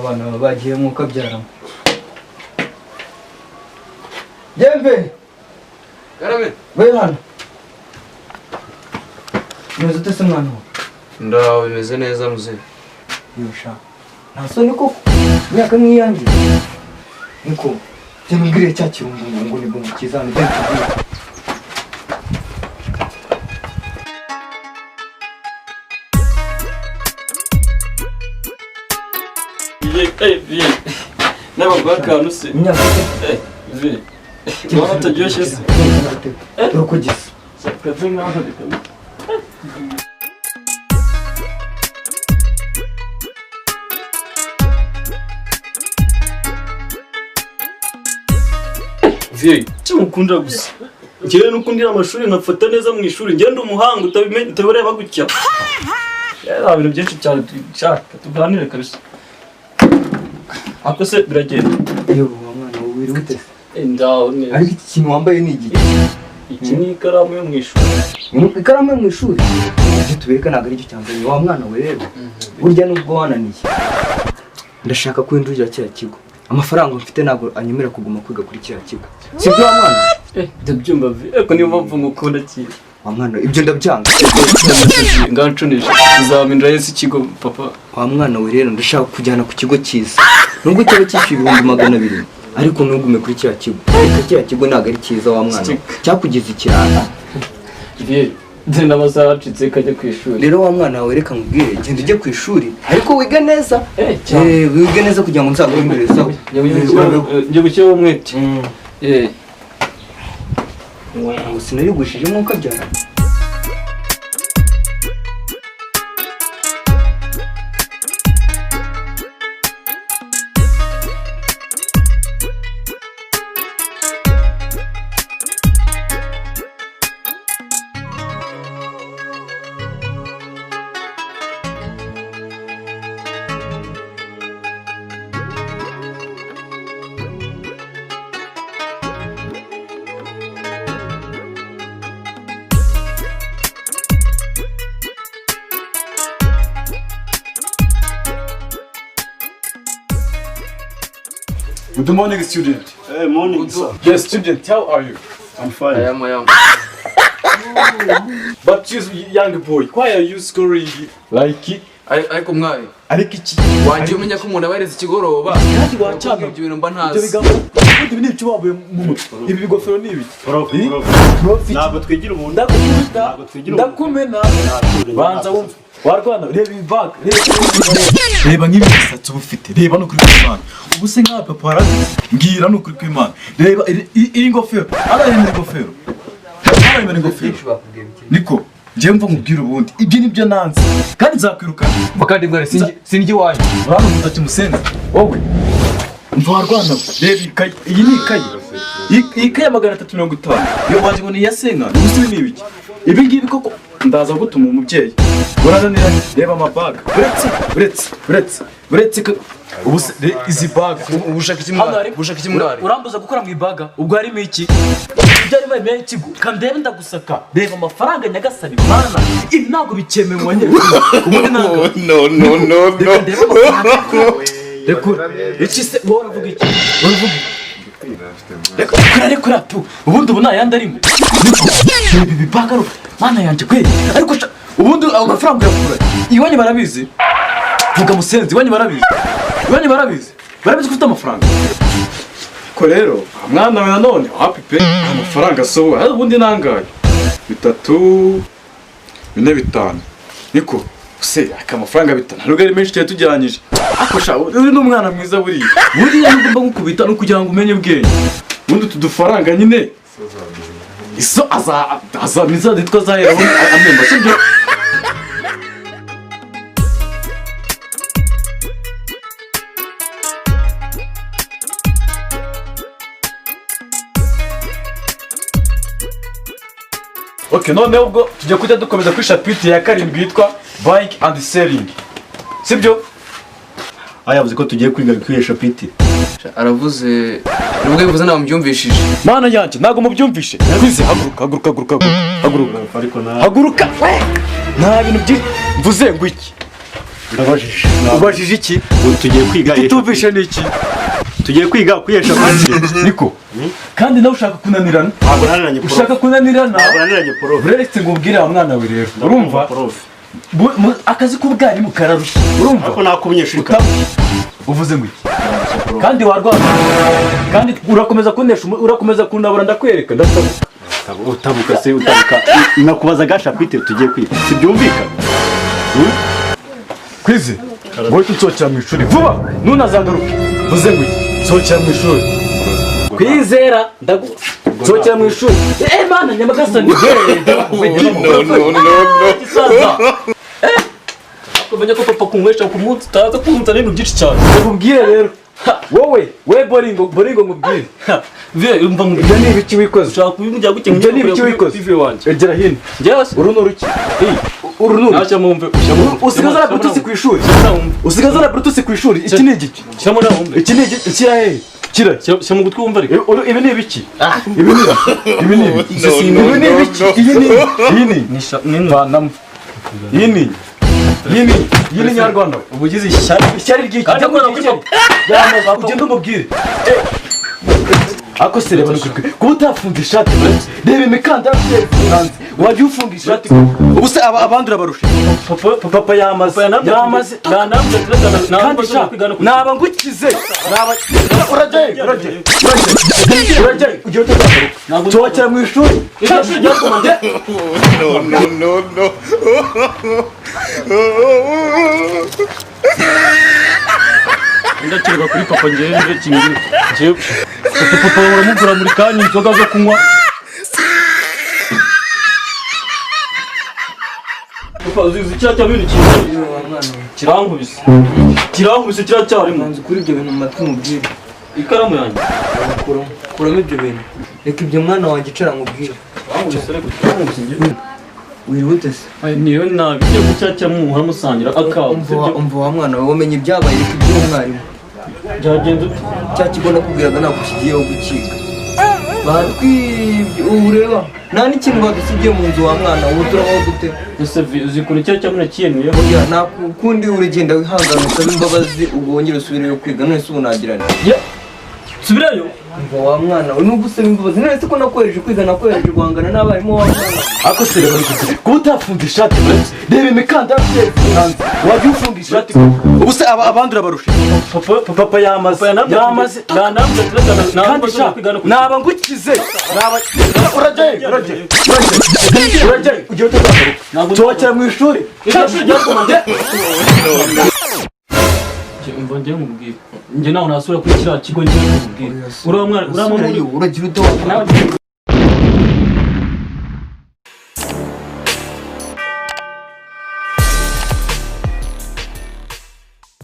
Abana baba bagiye nk'uko abyaramo. Jembe! Karame. We hano. Umeze ute se, mwana we? Ndaho, bimeze neza, muzehe. Yosha. Nta soni koko? Imyaka nk'iyanjye. Niko. Jya mbwire cya kirungo ngo nibwo mukiza hano, jya tubwire. N'abaguha akantu se? Imyaka se. Vi, ubona utaryoshye se? Dore uko gisa. Kaze nkaho kabisa. Viye, icyo mukunda gusa njyewe nuko ndira amashuri nkafata neza mu ishuri, njyewe ndi umuhanga, utabimenya utabareba gutya. Nta bintu byinshi cyane dushaka tuganire kabisa. Ako se biragenda? Yewe wa mwana we, wiriwe ute se? Ndaho neza. Ariko iki kintu wambaye ni igiki? Iki ni ikaramu yo mu ishuri. Ikaramu yo mu ishuri? Ibyo tubereka ntabwo aricyo cyanzanye, wa mwana we. Rero burya nubwo wananiye, ndashaka ko wenda ujya kiriya kigo. Amafaranga mfite ntabwo anyemerera kuguma kwiga kuri kiriya kigo, sibyo wa mwana? Ndabyumva vi, ariko niyo mpamvu ngukunda cyane. Wa mwana we, ibyo ndabyanga. Ngancunisha uzamindura Yesu ikigo, papa. Wa mwana we, rero ndashaka kujyana ku kigo cyiza, nubwo cyaba cyishyuye 200,000, ariko ntugume kuri kiriya kigo. Reka, kiriya kigo ntabwo ari cyiza, wa mwana we, cyakugize ikirara. Viye, dore amasaha acitse, kajya ku ishuri. Rero wa mwana wawe, reka nkubwire, genda ujye ku ishuri, ariko wige neza. Cyane. Wige neza kugira ngo nzaguhemberezaho. Njye gushyiraho umwete. Ngo sinarigushije nk'uko abyara. Good morning, student. Hey, morning, sir. Yes, student, how are you? I'm fine. I am, I am. But you, young boy, why are you scoring like Ariko mwayi, ariko iki? wagiye umenya ko umuntu aba yareze ikigoroba. Kandi wacana. Ibyo bintu mba Ibyo ntazi. bigambo, ubundi ibi ni ibyo wambaye mu mutwe. Ibi bigofero ni ibiki? Prof, Eh? prof. Prof, iki? Ntabwo twigira umuntu. Ndakukubita, Ntabwo twigira umuntu. ndakumena. Banza wumve. Warwana, reba ibi bag, reba. Reba nk'ibi misatsi uba ufite, reba no kuri kw'Imana. Ubu se nka papa warabizi? Mbwira no kuri kw'Imana. Reba iyi ngofero, arahemera ingofero. Arahemera ingofero. Niko, njyewe mva nkubwire, ubundi ibyo nibyo nanze kandi nzakwirukana. Kandi mwari sinjye iwanyu. Urabona umuntu kimusenze wowe, mva warwana we. Reba ikayi, iyi ni ikayi. Iyi ikayi ya 350, iyo waje ngo ni iya senga. Ubu ibi ni ibiki ibi ngibi koko? Ndaza gutuma umubyeyi urananira. Reba amabaga, uretse uretse uretse uretse ubu se izi baga. Ubushaka iki mwari? Ubushaka iki mwari? Urambuza gukora mu ibaga, ubwo harimo iki? Ibyo harimo ikigo kandebe, ndagusaka. Reba amafaranga, nyagasani mana, ibi ntabwo bikemewe mu banyeshuri. Ubundi ntabwo No, no, no, no. Reka ndebe amafaranga. Rekura iki se wowe? Uravuga iki? Uravuga iki? Rekura, rekura tu. Ubundi ubu nta yandi arimo. Niko, reba ibi baga, mana yanjye kweli. Ariko ubundi ayo mafaranga uyakura iwanyu? Barabizi? Vuga musenzi, iwanyu barabizi? Iwanyu barabizi? Barabizi ko ufite amafaranga? Ko rero mwana we, nanone wapi pe, amafaranga asohowe hari ubundi nangaye bitatu, bine, bitanu. Niko se, aka amafaranga bitanu ntabwo ari menshi cyane tugereranyije. Ariko sha, uri n'umwana mwiza buriya. Buriya nubwo mba ngukubita no kugira ngo umenye ubwenge, ubundi utu dufaranga nyine iso aza aza nitwo azahera amemba, sibyo? Okay, noneho ubwo tujya kujya dukomeza kuri chapitre ya karindwi yitwa buying and selling, sibyo? Aya yavuze ko tugiye kwiga kuri iyo chapitre. Aravuze nubwo bivuze ntabwo mbyumvishije. Mana yanjye, ntabwo mubyumvishe? Kwize, haguruka, haguruka, haguruka, haguruka. Ariko na Haguruka we! Nta bintu byinshi mvuze ngo iki. Ndabajije. Ubajije iki? Ubu tugiye kwiga. Icyo ni iki? Tugiye kwiga kwihesha agaciro. Niko kandi nawe ushaka kunanirana. Ntabwo nananiranye prof. Ushaka kunanirana. Ntabwo nananiranye prof. Uretse ngo ubwire wa mwana we rero, urumva? Prof. Akazi k'ubwarimu kararushya, urumva? Ariko nako umunyeshuri uvuze ngo iki? Kandi warwara, kandi urakomeza kunesha, urakomeza kunabura, ndakwereka ndatabuka. Utabuka se utabuka. Nakubazaga chapitre tugiye kwiga. Si byumvikana? Kwize wowe unsohokera mu ishuri vuba ntunazagaruke. Uvuze ngo iki? Nsohokera mu ishuri. Kwizera ndagu nsohokera mu ishuri. Mana nyagasani. No no no no. Gisaza. Kumenya ko papa kunywesha ku munsi utaza kunzana ibintu byinshi cyane. Nkubwire rero. Wowe we boringo boringo nkubwire. Vie umva Ibyo nkubwire. ni ibiki wikoze? Ushaka kubimbwira gute? Ibyo ni ibiki wikoze? TV wanjye. Egera hino. Njyewe se Uru ni uruki? Uru ni uruki? Ntacyo mwumve. Usigaza na Bluetooth ku ishuri. Usigaza na Bluetooth ku ishuri. Iki ni igiki? Shyiramo nawe wumve. Iki ni igiki? Shyira hehe? Kira. Shyira mu gutwi wumve ariko. Ibi ni ibiki? Ibi ni ibi ni ibiki? Ibi ni ibiki? Iyi ni iyi ni vanamo. Iyi ni iyi ni iyi ni nyarwanda. Ubugize ishyari. Ishyari ry'iki? Kandi Jya akora kuri kuri ugende umubwire. Ako se reba nukuri kuba utafunga ishati, reba imikandara hanze, wajya ufunga ishati. Ubu se abandi urabarusha? Papa yamaze yamaze kandi sha naba ngukize naba urajyayo urajyayo urajyayo ugiye utazagaruka nsohokera mu ishuri. No no no no. Ndakirwa kuri papa njyewe kingi njyewe papa uramugura muri kanya inzoga zo kunywa. Papa uzi cya cya bintu kirankubise kirankubise kiracyarimo. Nzi kuri ibyo bintu mu matwi mubwire. Ikaramu yanjye kuramo ibyo bintu. Reka ibyo mwana wanjye icara nkubwire. Wihute se. Niyo nabi cyo cya cya muhora musangira akawa. Umva wa mwana wawe umenye ibyabaye, reka iby'umwarimu. Byagenze ute? Cya kigo nakubwiraga ntabwo kigiyeho gucika. Batwibye ubu ureba nta n'ikintu badusigiye mu nzu wa mwana ubu turabaho dute? Ese uzi ukuntu cya cyamuna kiyemeyeho? Oya nta kundi uragenda wihangana usaba imbabazi ubwo wongere usubireyo kwiga. None se ubu nagirane? Subirayo? Umva wa mwana we nubwo usaba imbabazi, none se ko nakohereje kwiga nakohereje guhangana n'abarimu wa mwana. Ako se reba nukuri kuba utafunga ishati, reba imikandara hanze, wajya ufunga ishati. Ubu se abandi urabarusha? Papa yamaze yamaze kandi sha naba ngukize naba urajyayo urajyayo urajyayo ugiye utazagaruka nsohokera mu ishuri. Umva njyewe nkubwire, njye nawe nasubira kuri kiriya kigo njyewe nkubwire. Uriya mwana Uragira ute wa mwana?